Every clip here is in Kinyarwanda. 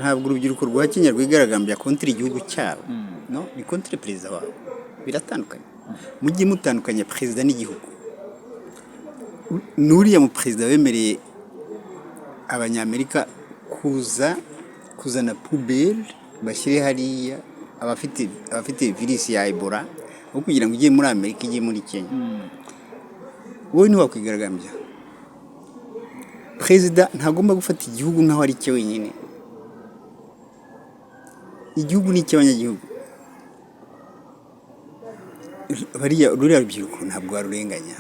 Ntabwo urubyiruko rwa Kenya rwigaragambya contre igihugu cyabo, no ni contre perezida wabo, biratandukanye. Mujye mutandukanya perezida n'igihugu. N'uriya mu perezida wemereye Abanyamerika kuza kuzana poubelle bashyire hariya abafite virus ya Ebola, aho kugira ngo ujye muri Amerika ijye muri Kenya, wowe ntiwakwigaragambya. Perezida ntagomba gufata igihugu nk'aho ari cye wenyine. Igihugu ni icy'abanyagihugu. Bariya, ruriya rubyiruko ntabwo warurenganya,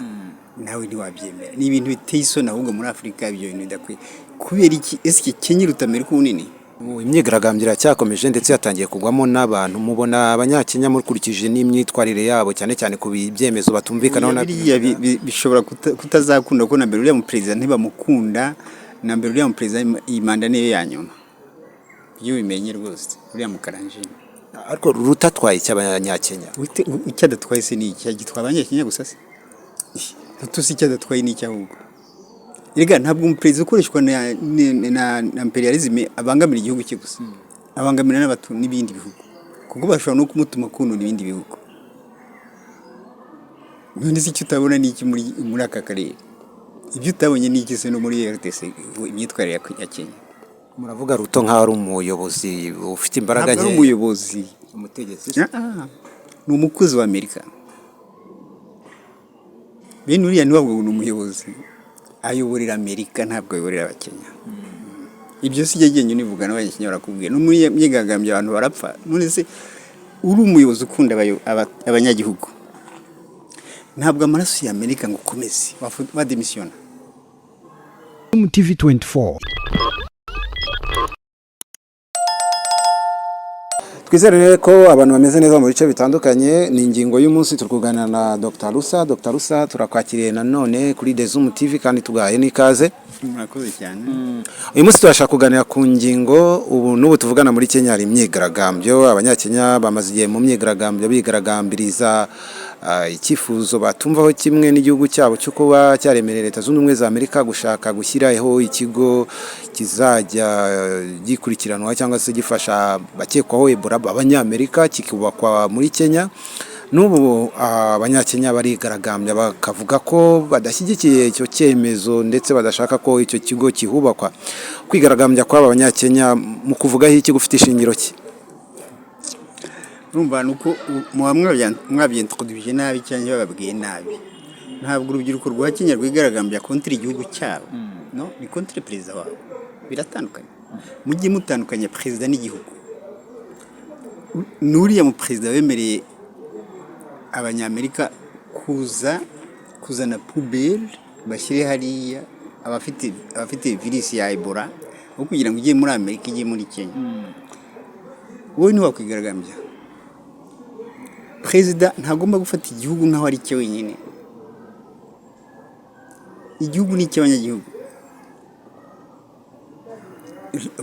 nawe ntiwabyemera. Ni ibintu biteye isoni ahubwo muri Afurika, ibyo bintu bidakwiye. Kubera iki? Ese Kenya iruta Amerika ubunini? Ubu imyigaragambyo iracyakomeje, ndetse yatangiye kugwamo n'abantu. Mubona Abanyakenya, mukurikije n'imyitwarire yabo, cyane cyane ku byemezo batumvikanaho na Biriya bishobora kutazakunda, kuko na mbere uriya muperezida ntibamukunda. Na mbere uriya muperezida, iyi manda niyo ya nyuma, iyo ubimenye rwose, uriya mukaranjini. Ariko rutatwaye icy'Abanyakenya? Icyo adatwaye se ni iki? Agitwara Abanyakenya gusa se? Ruto si icyo adatwaye, ni iki ahubwo? Erega ntabwo umuperezida ukoreshwa na impérialisme abangamira igihugu cye gusa, abangamira n'abatu n'ibindi bihugu, kuko bashobora no kumutuma konona ibindi bihugu. None se icyo utabona ni iki muri aka karere? Ibyo utabonye ni iki se no muri RDC, imyitwarire ya Kenya? Muravuga Ruto nk'aho ari umuyobozi ufite imbaraga Ntabwo ari nke. umuyobozi. Umutegetsi? Ah, ni umukozi wa Amerika. Bene uriya ntibavuga ngo ni umuyobozi, ayoborera Amerika, ntabwo ayoborera Abakenya. Ibyo si jye jyenyine univuga, n'Abanyakenya barakubwira. No muri myigaragambyo abantu barapfa. None se uri umuyobozi ukunda abanyagihugu, ntabwo amaraso ya Amerika ngo ukomeze wademisiyona. MTV 24. Twizere rero ko abantu bameze neza mu bice bitandukanye. Ni ingingo y'umunsi, turi kuganira na Dr Rusa. Dr Rusa, turakwakiriye nanone kuri The Zoom TV kandi tugahaye n'ikaze. Murakoze cyane. Uyu munsi turashaka kuganira ku ngingo. Ubu n'ubu tuvugana, muri Kenya hari imyigaragambyo. Abanyakenya bamaze igihe mu myigaragambyo, bigaragambiriza icyifuzo batumvaho kimwe n'igihugu cyabo cyo kuba cyaremereye Leta Zunze Ubumwe za Amerika gushaka gushyiraho ikigo kizajya gikurikiranwa cyangwa se gifasha abakekwaho Ebola b'Abanyamerika, kikubakwa muri Kenya. N'ubu Abanyakenya barigaragambya, bakavuga ko badashyigikiye icyo cyemezo, ndetse badashaka ko icyo kigo kihubakwa. Kwigaragambya kw'aba Banyakenya mu kuvugaho iki? Gufite ishingiro ki? Urumva ni uko muba mwabyintroduije nabi cyangwa bababwiye nabi. Ntabwo urubyiruko rwa Kenya rwigaragambya contre igihugu cyabo, no ni contre perezida wabo, biratandukanye. Mujye mutandukanya perezida n'igihugu. N'uriya mu perezida wemereye Abanyamerika kuza kuzana poubelle bashyire hariya abafite virus ya Ebola, aho kugira ngo ujye muri Amerika ijye muri Kenya, wowe ntiwakwigaragambya. Perezida ntagomba gufata igihugu nk'aho ari cye wenyine. Igihugu ni icy'abanyagihugu.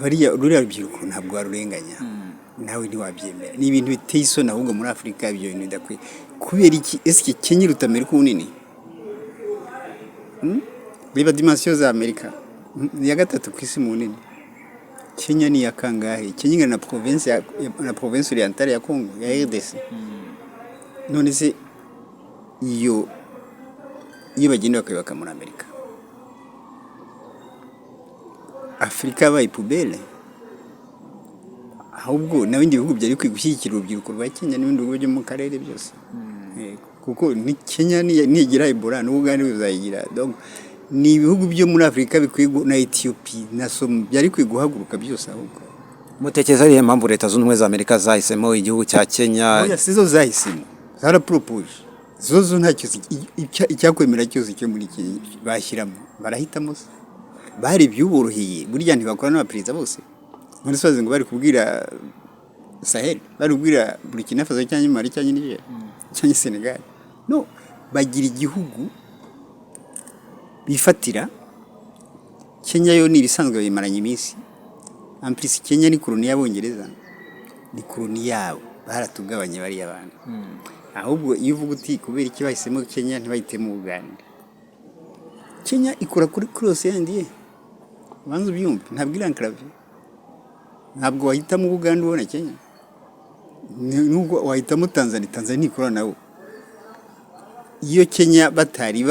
Bariya, ruriya rubyiruko ntabwo warurenganya, nawe ntiwabyemera. Ni ibintu biteye isoni ahubwo muri Afurika, ibyo bintu bidakwiye. Kubera iki? Ese Kenya iruta Amerika ubunini? Reba dimension za Amerika. Ni iya gatatu ku isi mu bunini. Kenya ni iya kangahe? Kenya ingana na province orientale ya Congo, ya RDC. None se iyo bagenda bakayubaka muri Amerika, Afurika yabaye poubelle? Ahubwo n'ibindi bihugu byari bikwiye gushyigikira urubyiruko rwa Kenya n'ibindi bihugu byo mu karere byose. Yego. Kuko ni Kenya nigira Ebola, n'Ubugande buzayigira. Donc ni ibihugu byo muri Afurika bikwiye na Ethiopie na Somalia byari bikwiye guhaguruka byose ahubwo. Mutekereza ariyo mpamvu Leta Zunze Ubumwe za Amerika zahisemo igihugu cya Kenya? Oya, si zo zahisemo, zaraporopoje zo ntacyo icyakwemera cyose cyo muri Kenya bashyiramo, barahitamo se bari byuboroheye. Burya ntibakora n'abaperezida bose muri soze ngo bari kubwira Sahel, bari kubwira Burkina Faso cyangwa Mali cyangwa Niger cyangwa Senegal. No bagira igihugu bifatira. Kenya yo ni ibisanzwe, bayimaranye iminsi. En plus Kenya ni koloni y'Abongereza, ni koloni yabo, baratugabanye bariya bantu. Ahubwo iyo uvuga uti kubera iki bahisemo Kenya ntibahitemo Uganda? Kenya ikora kuri océan Indien, ubanza ubyumve, ntabwo iri enclavé. Ntabwo wahitamo Uganda ubona Kenya. Nubwo wahitamo Tanzania, Tanzania ntikorana nabo. Iyo Kenya batari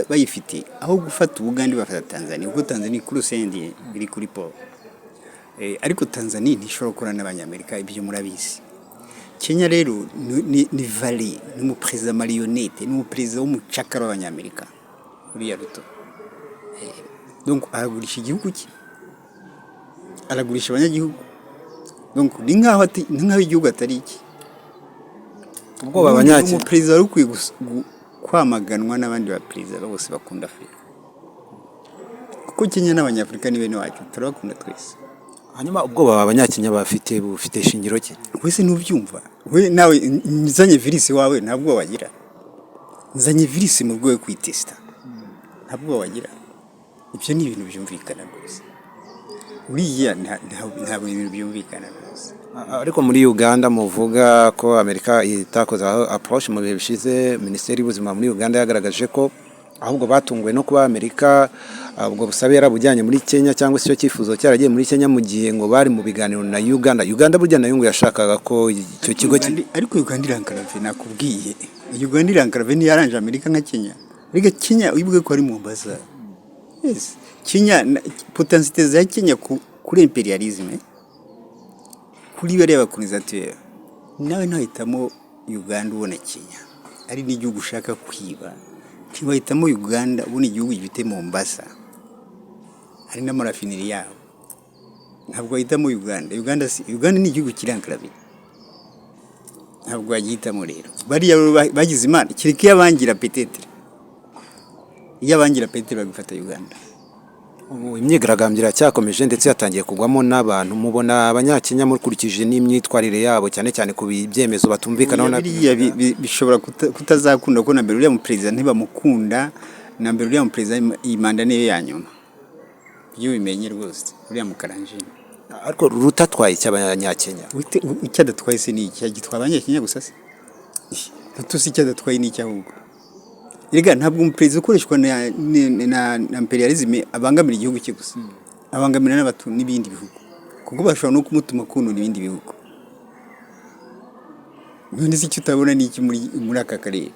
bayifite, aho gufata Ubugande bafata Tanzania, kuko Tanzania kuri rusendi iri kuri port. Ariko Tanzania ntishobora gukorana n'Abanyamerika, ibyo murabizi. Kenya rero ni valet, ni umuperezida marionnette, ni umuperezida w'umucakara w'Abanyamerika uriya Ruto. Donc aragurisha igihugu cye, aragurisha abanyagihugu. Donc ni nkaho igihugu atari iki. Ubwoba Abanyakenya Umuperezida wari ukwiye kwamaganwa n'abandi baperezida bose bakunda Afurika, kuko Kenya n'Abanyafurika ni bene wacu, turabakunda twese. Hanyuma ubwoba Abanyakenya bafite bufite shingiro ki? Wese ntubyumva? We nawe nzanye virisi wawe, ntabwo wagira. Nzanye virisi mu rwego rwo kuyitesita, ntabwo wagira. Ibyo ni ibintu byumvikana rwose. Uriya ntabwo ibintu byumvikana rwose. Ariko muri Uganda muvuga ko Amerika itakoze aho approche mu bihe bishize, Minisiteri y'Ubuzima muri Uganda yagaragaje ko ahubwo batunguwe no kuba Amerika ubwo busabe yarabujyanye muri Kenya, cyangwa se icyo cyifuzo cyaragiye muri Kenya, mu gihe ngo bari mu biganiro na Uganda. Uganda burya nayo ngo yashakaga ko icyo kigo Ariko Uganda iri enclavé, nakubwiye. Uganda iri enclavé, ntiyaranje Amerika nka Kenya. Ariko Kenya wibuke ko ari Mombasa. Yes, Kenya potentialité za Kenya kuri impérialisme, kuri bariya ba colonisateur. Nawe ntahitamo Uganda ubona Kenya ari n'igihugu ushaka kwiba. Ntiwahitamo Uganda ubona igihugu gifite Mombasa, hari n'ama raffinerie yabo. Ntabwo wahitamo Uganda. Uganda si Uganda, ni igihugu kiri enclavé, ntabwo wagihitamo. Rero bariya bagize Imana, kereka iyo abangira, peut-être iyo abangira, peut-être bagafata Uganda. Ubu imyigaragambyo iracyakomeje, ndetse yatangiye kugwamo n'abantu. Mubona Abanyakenya, mukurikije n'imyitwarire yabo, cyane cyane ku byemezo batumvikanaho na Biriya bishobora kutazakunda, kuko na mbere uriya muperezida ntibamukunda. Na mbere uriya muperezida, iyi manda niyo ya nyuma, iyo ubimenye rwose, uriya mukaranjini. Ariko Ruto atwaye iki Abanyakenya? Icyo adatwaye se ni iki? Agitwaye Abanyakenya gusa se? Ruto si icyo adatwaye ni iki ahubwo? Erega ntabwo umuperezida ukoreshwa na impérialisme abangamira igihugu cye gusa, abangamira n'abatu n'ibindi bihugu, kuko bashobora no kumutuma konona ibindi bihugu. None se icyo utabona ni iki muri aka karere?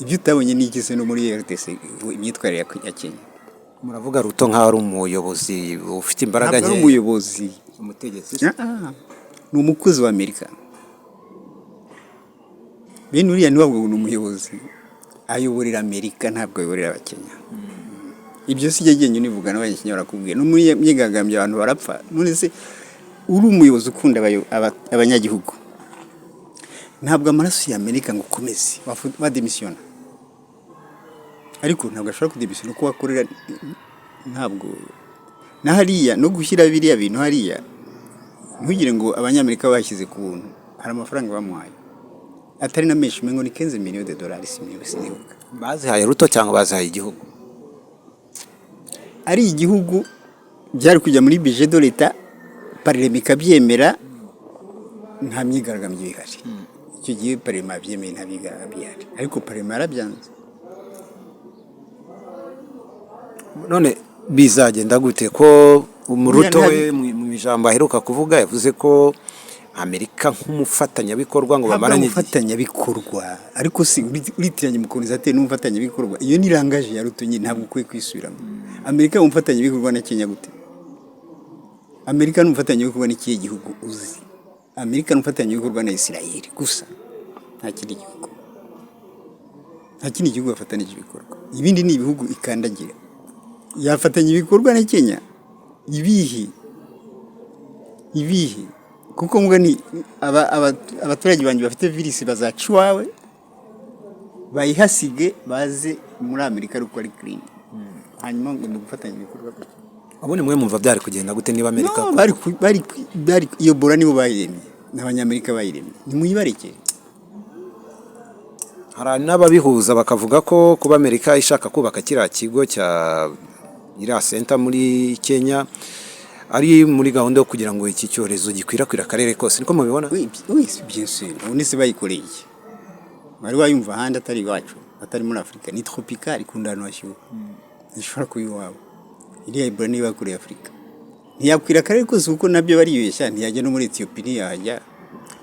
Ibyo utabonye ni iki se no muri RDC, imyitwarire ya Kenya? Muravuga Ruto nk'aho ari umuyobozi ufite imbaraga Ntabwo ari nke. umuyobozi. Umutegetsi. Ah, ni umukozi wa Amerika. Bene uriya ntiwavuga ngo ni umuyobozi. Ayoborera Amerika, ntabwo ayoborera Abakenya. Ibyo si jye jyenyine ubivuga, n'Abanyakenya barakubwira. No muri myigaragambyo abantu barapfa. None se uri umuyobozi ukunda abanyagihugu, ntabwo amaraso ya Amerika ngo ukomeze wademisiyona? Ariko ntabwo ashobora kudemisiyona kuko wakorera ntabwo na hariya no gushyira biriya bintu hariya. Ntugire ngo Abanyamerika bashyize ku buntu, hari amafaranga bamuhaye atari na menshi, umengo ni 15 millions de dollars, sinibuka. Bazihaye Ruto cyangwa bazihaye igihugu? Ari igihugu byari kujya muri budget de l'État, parlement ikabyemera, nta myigaragambyo ihari. Icyo gihe parlement yabyemeye, nta myigaragambyo ihari, ariko parlement yarabyanze. None bizagenda gute ko Ruto we mu ijambo aheruka kuvuga yavuze ko Amerika nk'umufatanyabikorwa ngo Ntabwo ari bamaranye igihe? umufatanyabikorwa. Ariko si uritiranya umu colonisateur n'umufatanyabikorwa? Iyo ni langage ya Ruto nyine, ntabwo ukwiye kwisubiramo. Amerika umufatanyabikorwa na Kenya gute? Amerika ni umufatanyabikorwa n'ikihe gihugu uzi? Amerika ni umufatanyabikorwa na Israel gusa, nta kindi gihugu, nta kindi gihugu bafatanije ibikorwa. Ibindi ni ibihugu ikandagira. Yafatanya ibikorwa na Kenya ibihe? Ibihe? Kuko mbwa ni abaturage banjye bafite virisi bazaca iwawe bayihasige, baze muri Amerika ariko ari clean, hanyuma ngo ni ugufatanya ibikorwa gutya. Ubundi mwe mumva byari kugenda gute niba Amerika No, bari iyo Ebola nibo bayiremye, ni Abanyamerika bayiremye, nimuyibareke. Hari n'ababihuza bakavuga ko kuba Amerika ishaka kubaka kiriya kigo cya iriya center muri Kenya ari muri gahunda yo kugira ngo iki cyorezo gikwirakwire akarere kose. Niko mubibona? Oui, oui, bien sûr. Ubundi se bayikoreye iki? Wari wayumva ahandi atari iwacu, atari muri Afurika? Ni tropical, ikunda ahantu hashyuha, ntishobora kuba iwabo. Iriya Ebola niyo bakoreye Afurika. Ntiyakwira akarere kose kuko nabyo baribeshya. Ntiyajya no muri Etiyopi, ntiyahajya,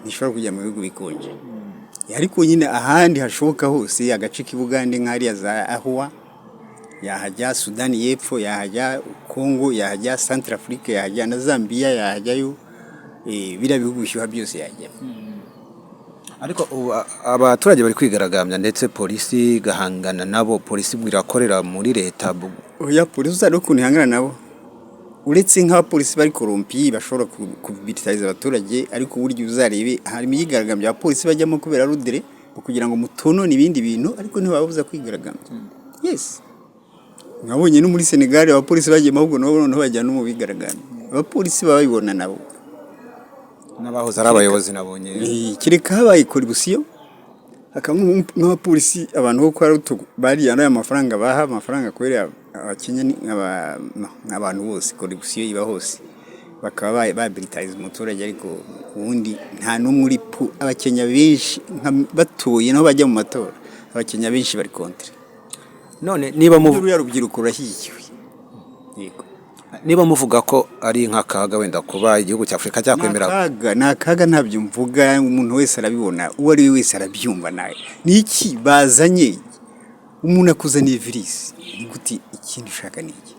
ntishobora kujya mu bihugu bikonje. Ariko nyine ahandi hashoboka hose, agace k'i Bugande, nk'hariya za Ahuwa yahajya, Sudani y'Epfo yahajya, Kongo yahajya, Centrafrique yahajya, na Zambia yahajyayo, biriya bihugu bishyuha byose yajya. Ariko ubu abaturage bari kwigaragambya, ndetse polisi igahangana nabo. Polisi irakorera muri leta. Oya, polisi uzarebe ukuntu ihangana nabo. Uretse nk'abapolisi bari corrompus bashobora kubitariza abaturage, ariko burya uzarebe hari imyigaragambyo abapolisi bajyamo kubera rudere kugira ngo mutonone ibindi bintu, ariko ntibababuza kwigaragambya. Yes, mwabonye no muri Senegal abapolisi bagiyemo, ahubwo nabo noneho bajya no mu bigaragambya. Abapolisi baba babibona nabo. N'abahoze ari abayobozi nabonye. Kereka habaye corruption, hakaba nk'abapolisi, abantu bo kwa Ruto bariya n'aya mafaranga baha, amafaranga kubera Abakenya ni no, abantu bose, corruption iba hose, bakaba babiritayiza umuturage. Ariko ubundi nta n'umwe uri pu Abakenya benshi batuye naho bajya mu matora, Abakenya benshi bari contre. None niba mu Ruriya rubyiruko rurashyigikiwe, yego. Niba muvuga ko ari nk'akaga wenda kuba igihugu cya Afurika cyakwemera Ni akaga, ni akaga, ntabyo mvuga. Umuntu wese arabibona, uwo ari we wese arabyumva nawe. Ni iki bazanye? Umuntu akuzaniye virisi, ni gute? Ikindi ushaka ni iki?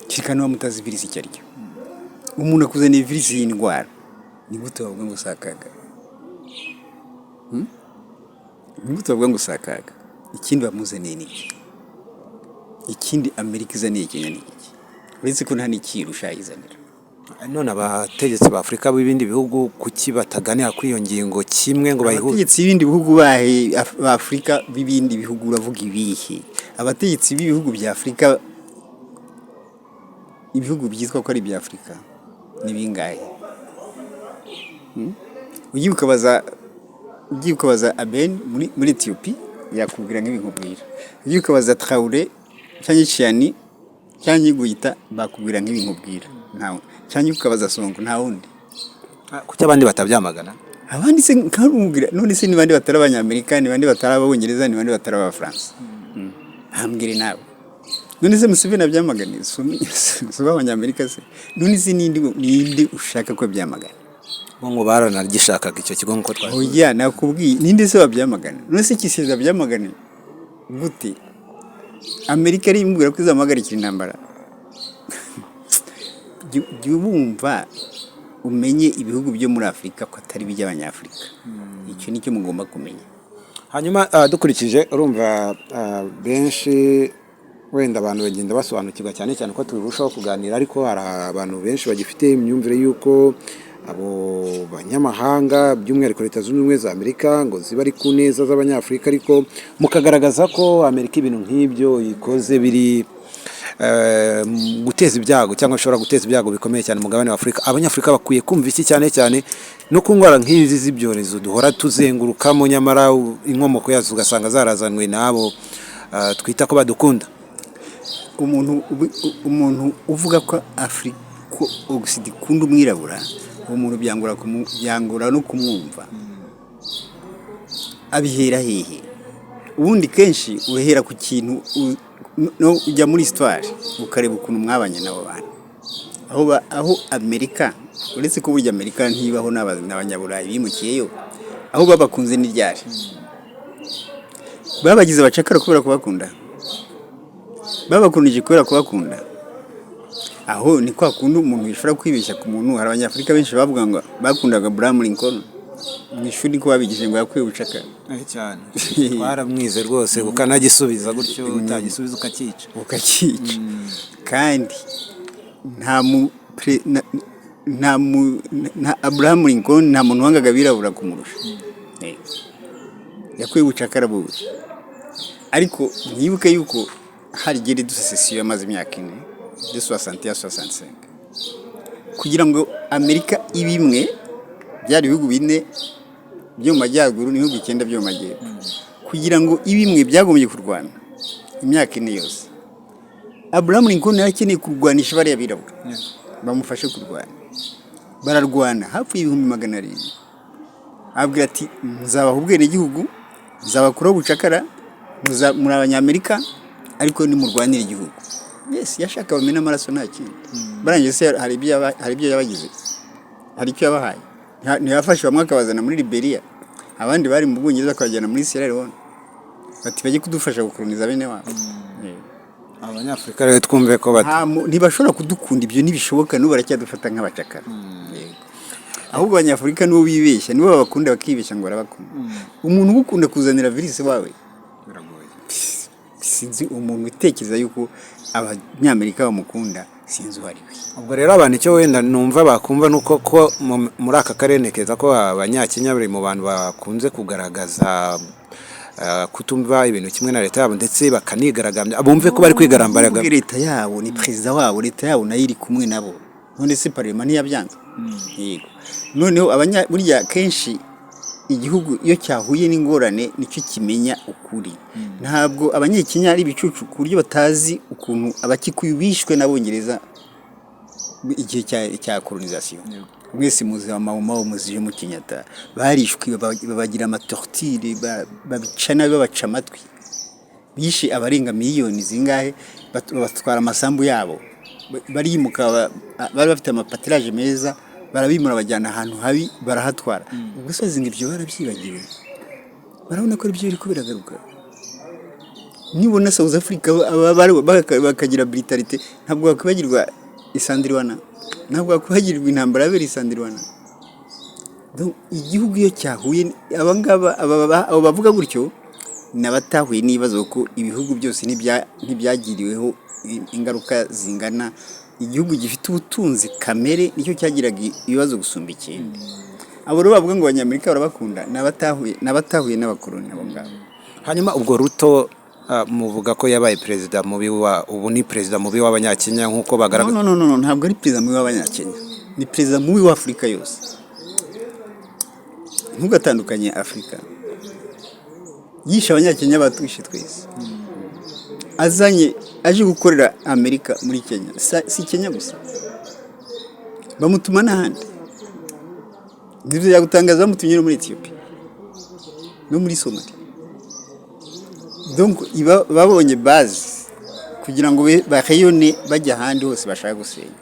Kereka niba mutazi virisi icyo ari cyo. Umuntu akuzaniye virisi y'indwara, ni gute wavuga ngo si akaga? Ni gute wavuga ngo si akaga? Ikindi bamuzaniye ni iki? Ikindi Amerika izaniye Kenya ni iki, uretse ko nta n'ikirusha izanira? None abategetsi ba Afurika b'ibindi bihugu kuki bataganira kuri iyo ngingo kimwe ngo bayihuze? Abategetsi b'ibindi bihugu bahe ba Afurika b'ibindi bihugu? Uravuga ibihe? Abategetsi b'ibihugu bya Afurika, ibihugu byitwa ko ari ibya Afurika ni bingahe? Ugiye ukabaza Aben muri Etiyopi, yakubwira nk'ibi nkubwira. Ugiye ukabaza Traoré cyangwa Tchiani cyangwa Goïta, bakubwira nk'ibi nkubwira. Ntawe. Cyangwa ukabaza Sonko, nta wundi. Kuki abandi batabyamagana? Abandi se nkamubwira, none se ni bande batari Abanyamerika? Ni bande batari Abongereza? Ni bande batari Abafaransa? Ntambwire nawe. None se Museveni abyamagane? Si Abanyamerika se? None se ninde ushaka ko byamagana? Bo ngo baranagishakaga icyo kigo nk'uko twari Oya, nakubwiye, ninde se wabyamagana? None se Tshisekedi abyamagane gute? Amerika ari imubwira ko izamuhagarikira intambara. Jya ubumva, umenye ibihugu byo muri Afurika ko atari iby'Abanyafurika. Icyo nicyo mugomba kumenya. Hanyuma dukurikije, urumva benshi wenda abantu bagenda basobanukirwa cyane cyane ko turushaho kuganira, ariko hari abantu benshi bagifite imyumvire y'uko abo banyamahanga, by'umwihariko Leta Zunze Ubumwe za Amerika, ngo ziba ari ku neza z'Abanyafurika, ariko mukagaragaza ko Amerika ibintu nk'ibyo ikoze biri guteza ibyago cyangwa bishobora guteza ibyago bikomeye cyane mu mugabane wa Afurika. Abanyafurika bakwiye kumva iki, cyane cyane no ku ndwara nk'izi z'ibyorezo duhora tuzengurukamo, nyamara inkomoko yazo ugasanga zarazanwe n'abo twita ko badukunda? Umuntu uvuga ko Afurika, ko Occident ikunda umwirabura, uwo muntu byangora no kumwumva. Abihera hehe? Ubundi kenshi uhera ku kintu no ujya muri histoire ukareba ukuntu mwabanye n'abo bantu, aho Amerika, uretse ko burya Amerika ntibaho, n'Abanyaburayi bimukiyeyo, aho babakunze n'iryari babagize abacakara kubera kubakunda? Babakundije kubera kubakunda? Aho ni kwa kundi umuntu bishobora kwibeshya ku muntu. Hari Abanyafurika benshi bavuga ngo bakundaga Abraham Lincoln mu ishuri, ko babigishije ngo yakuye ubucakara. Cyane, twaramwize rwose, ukanagisubiza gutyo, utagisubiza ukacyica. Ukacyica. Kandi nta mu pre- na- nta mu nta Abraham Lincoln, nta muntu wangaga abirabura kumurusha. Yakuye ubucakara bubi. Ariko mwibuke yuko hari guerre de sécession yamaze imyaka 4, de 60 ya 65, kugira ngo Amerika ibe imwe. Byari ibihugu bine byo mu majyaruguru n'ibihugu icyenda byo mu majyepfo. Kugira ngo ibe imwe byagombye kurwana imyaka 4 yose. Abraham Lincoln yari akeneye kurwanisha bariya birabura bamufashe kurwana. Bararwana, hapfuye 700,000. Abwira ati: "Nzabaha ubwenegihugu, nzabakuraho ubucakara, muri Abanyamerika, ariko nimurwanire igihugu." Yes, yashaka bamena amaraso, nta kindi. Barangije se hari ibyo yabagize, hari icyo yabahaye? Ntiyafashe bamwe akabazana muri Liberia, abandi bari mu Bwongereza akabajyana muri Sierra Leone, bati bajye kudufasha gukoloniza bene wabo. Abanyafurika rero twumve ko bata Ntibashobora kudukunda, ibyo ntibishoboka, n'ubu baracyadufata nk'abacakara. Yego. Ahubwo Abanyafurika nibo bibeshya, nibo babakunda bakibeshya ngo barabakunda. Umuntu ugukunda kuzanira virus wawe, sinzi umuntu utekereza yuko Abanyamerika bamukunda, sinzi uwo ari we. Ubwo rero abantu icyo wenda numva bakumva ni uko ko muri aka karere ntekereza ko Abanyakenya bari mu bantu bakunze kugaragaza kutumva ibintu kimwe na leta yabo, ndetse bakanigaragambya, bumve ko bari kwigarambara. Ubwe leta yabo ni perezida wabo, leta yabo nayo iri kumwe nabo. None se parlement ntiyabyanze? Yego. Noneho abanya burya kenshi igihugu iyo cyahuye n'ingorane nicyo kimenya ukuri. Ntabwo Abanyakenya ari ibicucu ku buryo batazi ukuntu Abakikuyu bishwe n'Abongereza igihe cya colonisation. Mwese muzi Mau Mau, muzi Jomo Kenyatta, barishwe, babagira ama torture, babica nabi, babaca amatwi, bishe abarenga miliyoni zingahe, batwara amasambu yabo. Barimuka, bari bafite ama pâturages meza, barabimura bajyana ahantu habi, barahatwara. Ubwo se ngo ibyo barabyibagiwe? Barabona ko aribyo biriko biragaruka. Nibona South Africa bakagira brutalité, ntabwo bakwibagirwa Isandlwana, ntabwo bakwibagirwa intambara yabera Isandlwana. Donc, igihugu iyo cyahuye abangaba, abo bavuga gutyo ni abatahuye n'ibibazo, kuko ibihugu byose ntibyagiriweho ingaruka zingana. Igihugu gifite ubutunzi kamere nicyo cyagiraga ibibazo gusumba ikindi. Abo rero bavuga ngo Abanyamerika barabakunda ni abatahuye n'abakoloni abo ngabo. Hanyuma ubwo Ruto, muvuga ko yabaye perezida mubi wa, ubu ni perezida mubi w'Abanyakenya nk'uko bagaragaza? No, no, no, no, ntabwo ari perezida mubi w'Abanyakenya, ni perezida mubi w'Afurika yose. Ntugatandukanye Afurika. Yishe Abanyakenya, batwishe twese. Azanye aje gukorera Amerika muri Kenya. Si Kenya gusa, bamutuma n'ahandi. Nibyo yagutangaza, bamutumye no muri Ethiopia no muri Somalia. Donc babonye base kugira ngo barayone bajya ahandi hose bashaka gusenya,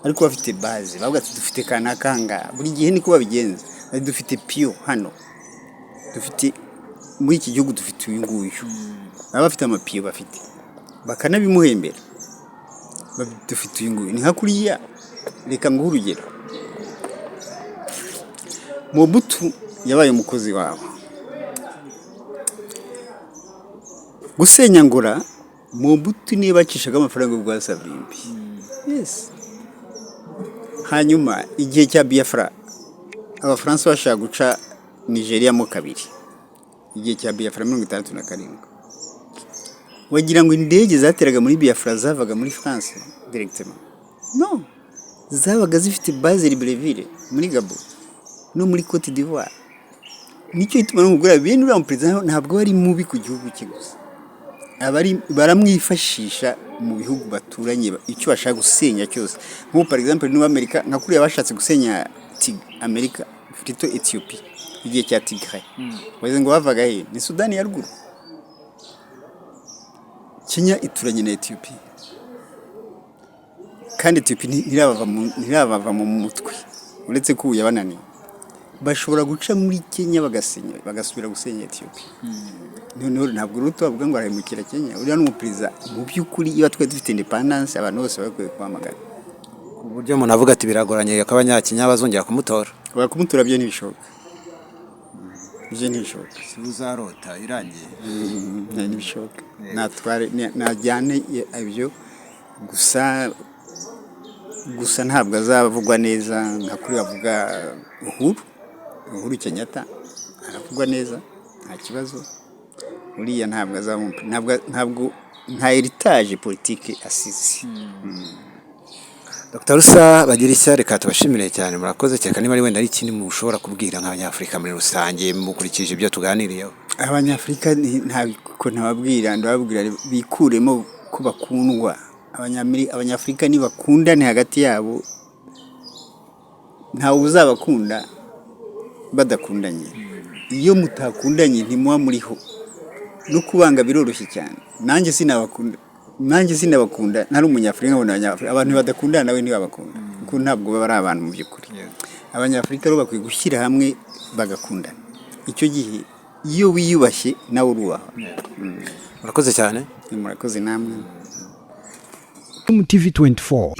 ariko bafite base, bavuga ati dufite kanaka ahangaha. Buri gihe niko babigenza, bati dufite pion hano, dufite muri iki gihugu, dufite uyu nguyu. Baba bafite ama pion bafite, bakanabimuhembera. Dufite uyu nguyu, ni nka kuriya. Reka nguhe urugero: Mobutu yabaye umukozi wabo gusenya Angola. Mobutu niyo bacishaga amafaranga yo guha Savimbi, yes. Hanyuma igihe cya Biafra, Abafaransa bashaka guca Nigeria mo kabiri, igihe cya Biafra 67, wagira ngo indege zateraga muri Biafra zavaga muri France directement? No, zabaga zifite base Libreville muri Gabon no muri Cote d'Ivoire. Nicyo gituma n'umugore bene uriya perezida ntabwo ari mubi ku gihugu cye gusa, abari baramwifashisha mu bihugu baturanye, icyo bashaka gusenya cyose. Nk'ubu par exemple niba Amerika, nka kuriya bashatse gusenya Amerika, plutôt Ethiopie, igihe cya Tigray, wagize ngo bavaga he? Ni Sudani ya ruguru. Kenya ituranye na Ethiopia, kandi Ethiopia ntirabava mu mutwe, uretse ko ubu yabananiye. Bashobora guca muri Kenya bagasenya, bagasubira gusenya Ethiopia. Noneho ntabwo Ruto bavuga ngo arahemukira Kenya. Uriya ni umuperezida mu by'ukuri, iyo twari dufite independence, abantu bose bakwiye kwamagana. Ku buryo umuntu avuga ati biragoranye ko Abanyakenya bazongera kumutora. Kumutora byo ntibishoboka, ibyo ntibishoboka. Si uzarota irangiye. Ntibishoboka. Natware, najyane ibyo gusa. Gusa ntabwo azavugwa neza nka kuri bavuga Uhuru. Uhuru Kenyatta aravugwa neza, nta kibazo. Uriya ntabwo azaba, ntabwo nta héritage politique asize. Dr Rusa Bagirishya, reka tubashimire cyane, murakoze cyane. Niba ari wenda ari ikindi mushobora kubwira nk'Abanyafurika muri rusange mukurikije ibyo tuganiriyeho. Abanyafurika ntabwo ntababwira, ndababwira bikuremo ko bakundwa. Abanyafurika nibakundane hagati yabo, ntawe uzabakunda badakundanye. Iyo mutakundanye ntimuba muriho, no kubanga biroroshye cyane. Nanjye sinabakunda. Nanjye sinabakunda, ntari Umunyafurika nkabona Abanyafurika, abantu badakundana nawe ntibabakunda, kuko ntabwo baba ari abantu mu by'ukuri. Abanyafurika rero bakwiye gushyira hamwe bagakundana. Icyo gihe iyo wiyubashye nawe urubaha. Murakoze cyane. Murakoze namwe. MTV 24.